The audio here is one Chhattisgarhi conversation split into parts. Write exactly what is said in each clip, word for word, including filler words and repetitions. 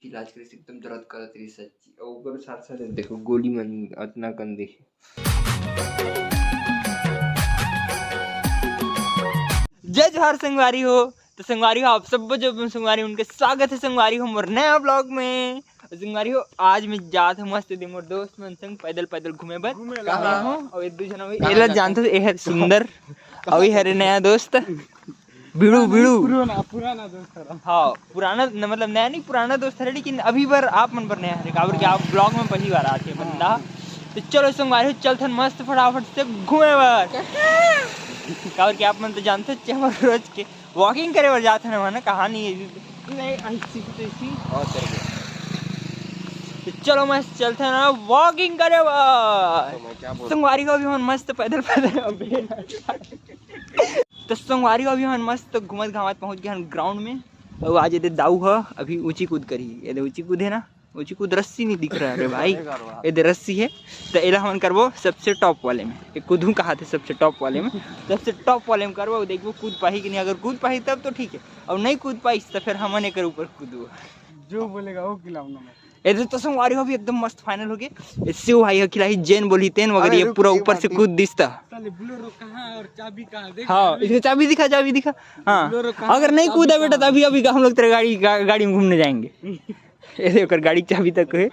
इलाज करे से एकदम दर्द करत रही सच्ची। और ऊपर साथ साथ देखो गोली मन अतना कन देखे। जय जोहार संगवारी हो। तो संगवारी हो, आप सब जो संगवारी उनके स्वागत है संगवारी हो मोर नया ब्लॉग में। और संगवारी हो, आज मैं जात हूँ मस्त दिन मोर दोस्त मन संग पैदल पैदल घूमे बर। कहाँ? और एक दू झन अभी एला जानत हो, ए हर सुंदर। अभी हरे नया दोस्त बिड़ू, बिड़ू। पुराना, पुराना दोस्त हरा। हाँ, पुराना न, मतलब नया नहीं, पुराना दोस्त हरे, लेकिन अभी बर आप मन बर नया हरे, काबर कि आप ब्लॉग में पहली बार आते बंदा। तो चलो संगवारी हो, चलथन मस्त फटाफट से घूमे बर। काबर कि आप मन तो जानते हो, हमर रोज के वॉकिंग करे बर जात हन ना, कहानी है। नहीं, ऐसी तो ऐसी। और कर गया। तो चलो मस्त चलथन ना वॉकिंग करे बर। तो मैं क्या बोल संगवारी हो, अभी हमन मस्त पैदल पैदल अबे। तो संगवारी हो, अभी हमन मस्त घूमत घामत पहुंच गए हन ग्राउंड में। और आज ये दे दाऊ ह अभी ऊंची कूद करी, ये दे ऊंची कूद है ना, ऊंची कूद रस्सी नहीं दिख रहा है रे भाई, ये दे रस्सी है। तो एला हमन करबो सबसे टॉप वाले में, ये कूदू कहा थे सबसे टॉप वाले में, सबसे टॉप वाले में करबो, देखबो कूद पाही कि नहीं। अगर कूद पाही तब तो ठीक है, और नहीं कूद पाही तो फिर हमन एकर ऊपर कूदू। जो बोलेगा वो खिलाऊंगा मैं। ये दे तो संगवारी हो, अभी एकदम मस्त फाइनल हो गए। ये शिव भाई हो खिलाही, जेन बोली तेन, मगर अरे ये रुक, पूरा एक ऊपर बात से है। कूद दिसता। साले बोलेरो कहाँ और चाबी कहाँ? देख हाँ, चाबी। इसको चाबी दिखा, चाबी दिखा। हाँ, बोलेरो कहाँ अगर और नहीं चाबी कूदा बेटा, कहाँ? तो अभी अभी हम लोग तेरे गाड़ी गा, गाड़ी में घूमने जाएंगे। ये दे ओकर गाड़ी के चाबी तक है।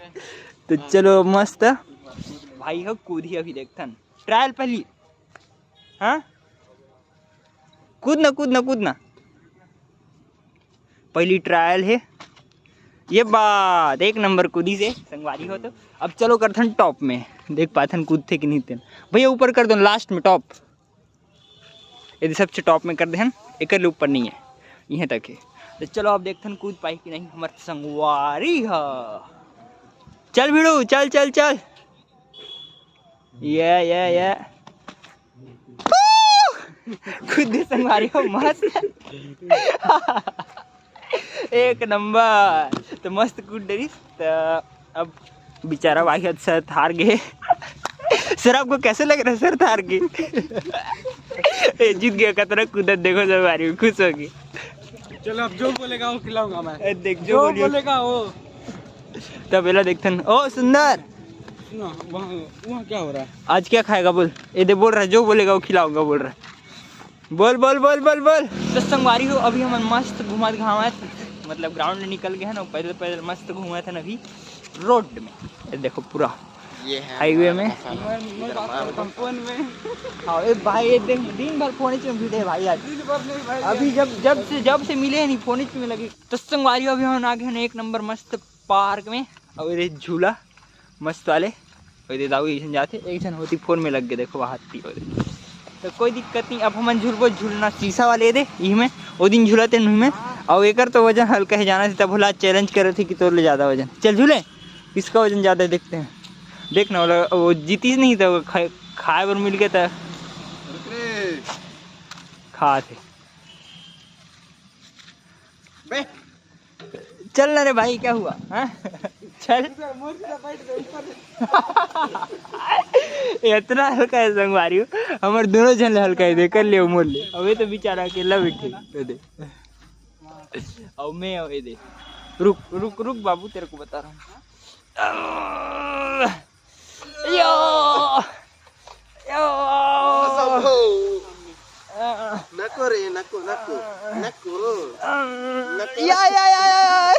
तो चलो मस्त भाई हो, कूद ही अभी देखथन ट्रायल पहली। हाँ, कूद ना, कूद ना, कूद ना। पहली ट्रायल है। ये बात एक नंबर कूदी से संगवारी हो। तो अब चलो करथन टॉप में, देख पाथन कूदथे कि नहीं तेन। भैया ऊपर कर दो लास्ट में टॉप। ये दे सबसे टॉप में कर देहन, एकर ले ऊपर नहीं है, इहें तक है। तो चलो अब देखथन कूद पाही कि नहीं हमर संगवारी ह। चल भिड़ू, चल चल चल। ये ये ये कूद दे संगवारी हो मस्त। एक नंबर। तो मस्त कूद डरिस। तो अब बेचारा भाई हद सर थार गे। सर, आपको कैसे लग रहा है सर थार के? ए, जीत गया, कतरा कूदत देखो संगवारी हो, खुश हो गए। चलो, अब जो बोलेगा वो खिलाऊंगा मैं। ए, देख, जो जो बोलिए। बोलेगा वो। तब एला देखथन। ओ सुंदर, सुनो, वहाँ, वहाँ क्या हो रहा है? आज क्या खाएगा बोल? ये दे बोल रहा है, जो बोलेगा वो खिलाऊंगा बोल रहा है। बोल, बोल, बोल, बोल, बोल। तो संगवारी हो, अभी हमन मस्त घूमत घामत, मतलब ग्राउंड ले निकल गए हैं ना, पैदल पैदल मस्त घूमत हैं अभी रोड में। ये देखो पूरा ये है हाईवे हमारा में। मसाला। मैं, मैं इधर बात मार करता हूँ फोन में। हाँ, ए भाई, ये दिन, दिन भर फोन में भिड़े भाई आज। दिन भर नहीं भाई। अभी जब, जब से, जब से मिले हैं नहीं, फोन में लगे। तो संगवारी हो, अभी हमन आ गए हैं एक नंबर मस्त पार्क में। और ये झूला मस्त वाले, और ये दाऊ एक झन जाथे, एक झन होती फोन में लग गए, देखो वहाँ हत्ती हो। तो कोई दिक्कत नहीं, अब हमन झूलबो झूलना शीशा वाले दे, इही में। वो दिन झूला तेन उही में। और एकर तो वजन हल्का है, जाना से तब भला चैलेंज करे थे कि तोर ले ज़्यादा वजन। चल झूले, किसका वजन ज़्यादा है देखते हैं। देख ना, वो, वो जीतीस नहीं तो खा-, खाए बर मिल गया था। रुक रे। खा थे। बे। चल ना रे भाई, क्या हुआ? हाँ? चल। इतना हल्का है संगवारी हो, हमर दोनों झन ले हल्का है, दे कर ले मोर ले। अबे तो बेचारा अकेला बैठे, ये दे। अब मैं, ये दे। रुक, रुक, रुक बाबू, तेरे को बता रहा हूँ। यो! यो! नको रे, नको, नको, नको। नको। या, या, या, या, या।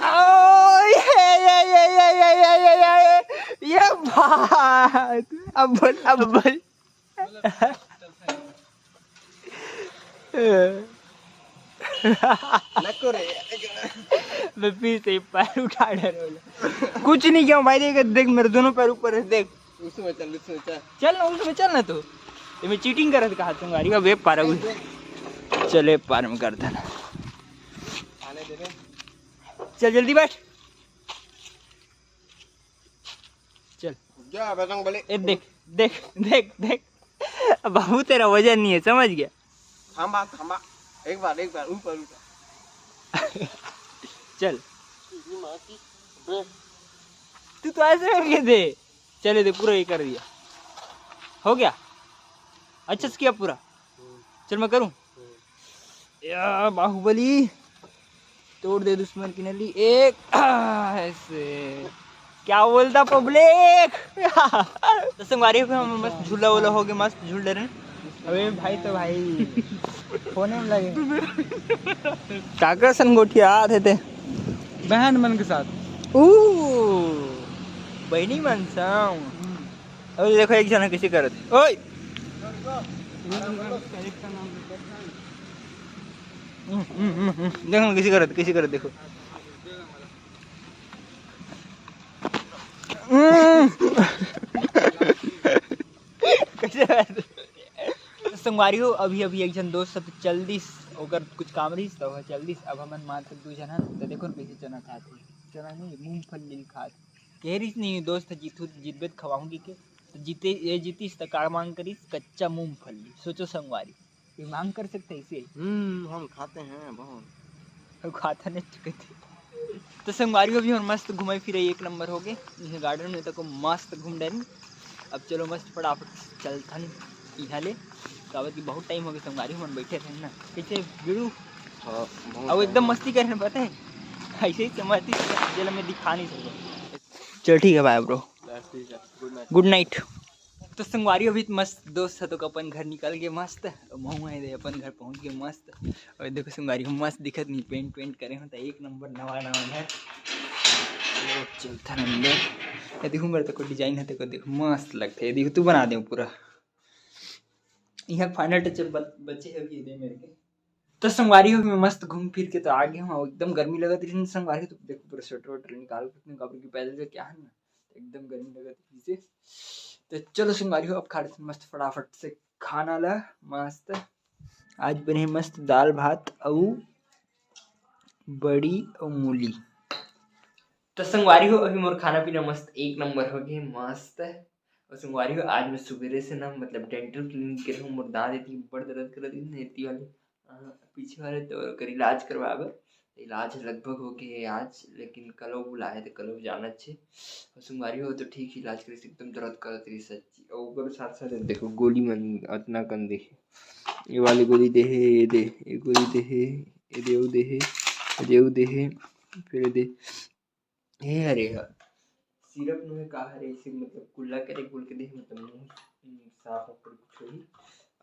ओ, ये, ये, ये। ये बात। अब बोल, अब बोल। नको रे। मैं फिर से पैर उठा डर। कुछ नहीं किया भाई, देख, देख मेरे दोनों पैर ऊपर है, देख। उसमें चल, उसमें चल। चल ना, उसमें चल ना तू। ये मैं चीटिंग करत कहा तुम गाड़ी का वेब पार हुई। चले पार में कर देना। आने दे रे। चल जल्दी बैठ। चल। जा बजरंग बली। ए देख, देख, देख, देख। अब बाबू तेरा वजन नहीं है, समझ गया? थांबा, थांबा। एक बार, एक बार, ऊपर, ऊपर। चल। तेरी माँ की, बे। तू तो ऐसे करके दे। चले दे, पूरा ये कर दिया। हो गया? अच्छा से किया पूरा? चल मैं करूँ? या बाहुबली। तोड़ दे दुश्मन की नली एक। ऐसे क्या बोलता पब्लिक? तो संगवारी हो, हम मस्त झूला वूला हो गए, मस्त झूल डरे। अबे भाई तो भाई, फोने में लगे। काकर सन गोठियात हे ते? बहन मन के साथ। ऊ, बहनी मन संग। अबे देखो, एक जना किसी करत हे। ओए। हम्म, हम्म, हम्म, हम्म। देखो, किसी करत, किसी करत, देखो। हम्म। कैसे? तो संगवारी हो, अभी, अभी एक झन दोस्त ह तो चल दिस, ओकर कुछ काम रहिस, तो ओह चल दिस। अब हमन मात्र दू झन हन, तो देखो न कैसे चना खात हे। चना नहीं, मूंगफली खात हे। कह रहिस नहीं, दोस्त ह जीतू, जीतबे त खवाहूँ कहिके। तो जीते, ये जीतिस, तो का मांग करिस? कच्चा मूंगफली। सोचो संगवारी, ये मांग कर सकते हैं इसे? हम्म, हम खाते हैं बहुत। हम खाता नहीं चुके थे। तो संगवारी हो, अभी हमन मस्त घूमे फिरे, एक नंबर हो गए। इहे गार्डन में तको मस्त घूम डरेन। अब चलो मस्त फटाफट चलथन इहाँ ले, काबर कि बहुत टाइम हो गए संगवारी हो, हमन बैठे रहे ना। कैसे बिड़ू? हाँ, बहुत अब एकदम मस्ती करे, पता है, ऐसे ही मस्ती, जेला मैं दिखा नहीं सकता। चल ठीक है भाई ब्रो, गुड नाइट। तो संगवारी हो, अभी तो मस्त दोस्त ह तो अपन घर निकल गए मस्त, महूँ हे दे अपन घर पहुँच गए मस्त। और देखो संगवारी हो, मस्त दिखत नहीं, पेंट वेंट करे हो तो एक नंबर नवा नवा घर। चलथन अंदर। ये देखो मेरे तको डिजाइन है, तको देखो मस्त लगथे। ये देखो तू बना दे पूरा। यहाँ फाइनल टच बचे है अभी, ये दे मेरे के। तो संगवारी हो, मैं मस्त घूम फिर के तो आ गया हूँ। एकदम गर्मी लगत रही संगवारी हो, तो देखो पूरा स्वेटर वेटर निकाल के रखने, काबर कि पैदल का क्या है ना, एकदम गर्मी लगत रही से। तो चलो संगवारी हो, अब खा लेते मस्त फटाफट से खाना ला। मस्त आज बने मस्त दाल भात अउ बड़ी अउ मूली। तो संगवारी हो, अभी मोर खाना पीना मस्त एक नंबर हो गए, मस्त। और संगवारी हो, आज मैं सुबेरे से ना, मतलब डेंटल क्लिनिक गे रहूँ, मोर दांत एती बड़ दर्द करत रहिस ना, एती वाले, अ, पीछे वाले, तो ओकर इलाज करवाए बर। इलाज लगभग हो गए हे आज, लेकिन कलो बुलाए तो कलो जाना छे। और संगवारी हो तो ठीक इलाज करिस, एकदम दर्द करत रहिस सच्ची। और ओकर साथ साथ देखो गोली मन अतना कन देहे, ये वाली गोली देहे, ये दे, ये गोली देहे, ये देव देहे, ये देव देहे, फिर ये दे, हे हरे ह, सिरप नु हे का हरे, इसे मतलब कुल्ला करे बोल के देहे, मतलब मुंह, हम्म, साफ ऊपर कुछ होही।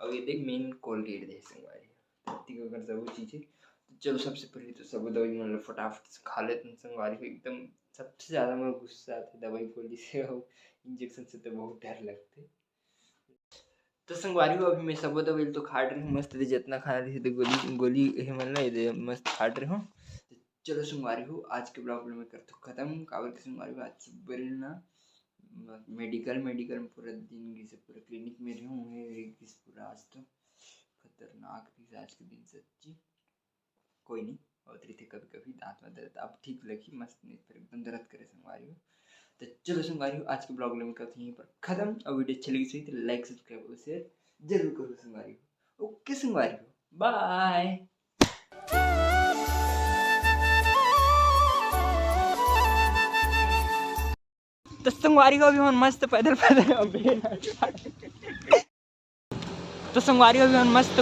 और ये देख मेन कोलगेट देहे संगवारी, धरती का अगर सब चीज है। तो चलो सबसे पहले तो सब दवाई मन ला फटाफट से खा लेते हैं संगवारी हो। एकदम सबसे ज्यादा मैं गुस्सा आते दवाई गोली से और इंजेक्शन से तो बहुत डर लगते। तो संगवारी हो, अभी मैं सबो दवाई तो खा रही हूँ मस्त, दे जितना खाना रही तो गोली, गोली ये मन ला ये दे मस्त खा रही हूँ। तो चलो संगवारी हो, आज के ब्लॉग मैं करता हूँ खत्म। काबर के संगवारी हो, आज सुबह ना म-, मेडिकल, मेडिकल में पूरा दिन गिस, पूरा क्लिनिक में रही हूँ, ये गिस पूरा आज तो खतरनाक रही आज के दिन सच्ची। कोई नहीं, होत रहिथे कभी कभी दांत में दर्द, अब ठीक लगी मस्त, नहीं फिर एकदम दर्द करे संगवारी हो। तो चलो संगवारी हो, आज के ब्लॉग में करते हैं यहीं पर खत्म। और वीडियो अच्छी लगी सही तो लाइक, सब्सक्राइब और शेयर जरूर करो संगवारी हो। ओके संगवारी हो, बाय। तो संगवारी हो, अभी हमन मस्त पैदल पैदल, अबे ना। तो संगवारी हो, अभी हमन मस्त